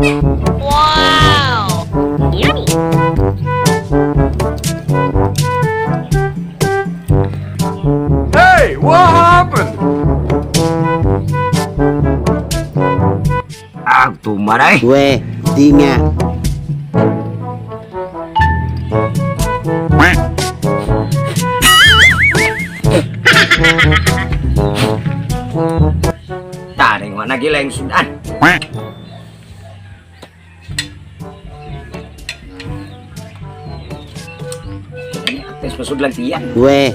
Wow! Yummy! Hey, what happened? Ah, tumaray. We, di nga. Taring wa nagila yung sudan. Ini ates masudlan tiyan. We,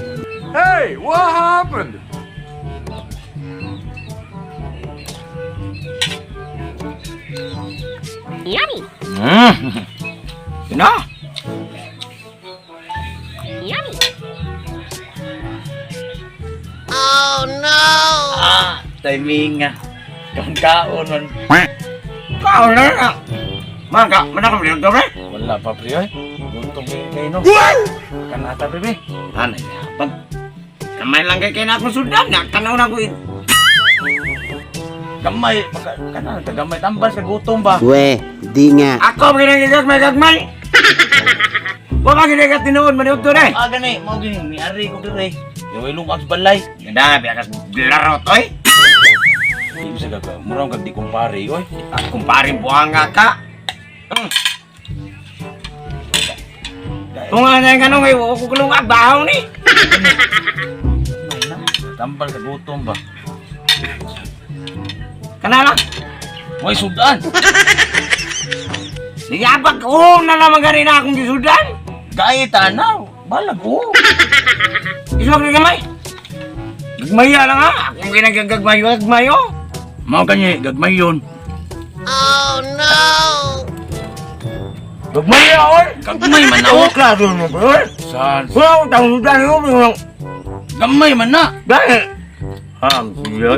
Hey, what happened? Yummy! Yun na. Yummy! Oh no! Ah, timing nga. Kaon kaon man. Kaon na na. Mangka, mana ka dito pre? Wala pa pre oy. Gutom kay kay no. Kanata pre be. Anay, pag kamay lang kay kay na akong sudan, na tanaw na ko. Gamay pagka kana gamay tambal sa gutom ba. We, di nga. Ako ang ginagagmay gagmay. Wa ka ginagat tinuod maniud to dai. Ah gani, mao gini miari ko dire. Yung ilong sa balay. Ganda, biyakas laro toy. Di bisa ka murang kag di kumpare oy. Ah, kumpare buhanga ka. Kung ano yung kanong, ay ko kulong bahaw ni. Tambal sa gutom ba. Kanala, Way sudan. niyabag ko na naman ganina akong gisudan. Gay tanaw. Balag oh. Iswag na gamay. Gagmaya lang ha. Akong ginagagagmay, gagmay oh. Mao kanya gagmay yun. Oh no! Gagmaya oy. Gagmay man na Oh, oh. klaro mo bro. San. Wala akong taong sudan ko. Walang Gamay man na. dahil. Ah, siya.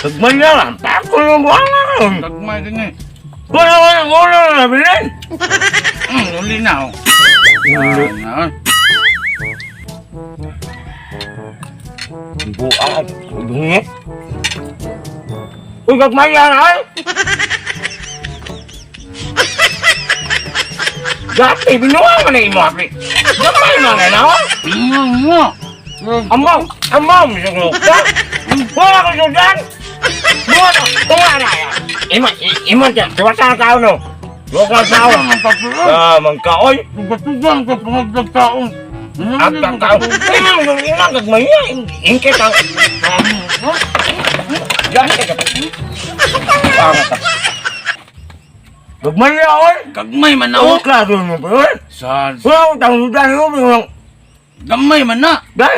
Gagmaya lang. Tako ng buhanga. Gagmay gani. Wala, wala, wala na bilin. Uli na oh. Uli. Na. Buang. Bungi. Uy, gagmaya na ay. Dati, binuha mo na imo, api. Gamay na nga na, oh. Amaw, amaw, misang luka. Wala ko sudan. Wala, tunga na ya. Ima, ima siya. Tuwasa na tao, no. Lokal tao. Ah, mangkaoy. Tugang ka pangagdagtaon. Ang tao. Imang, imang, gagmaya. Ingkit ang. Gani ka. Tama ka. Gagmaya, oy. Gagmay man na Oh, oh. klaro mo, bro. San. Wala akong taong sudan ko. Gamay man na. Dahil.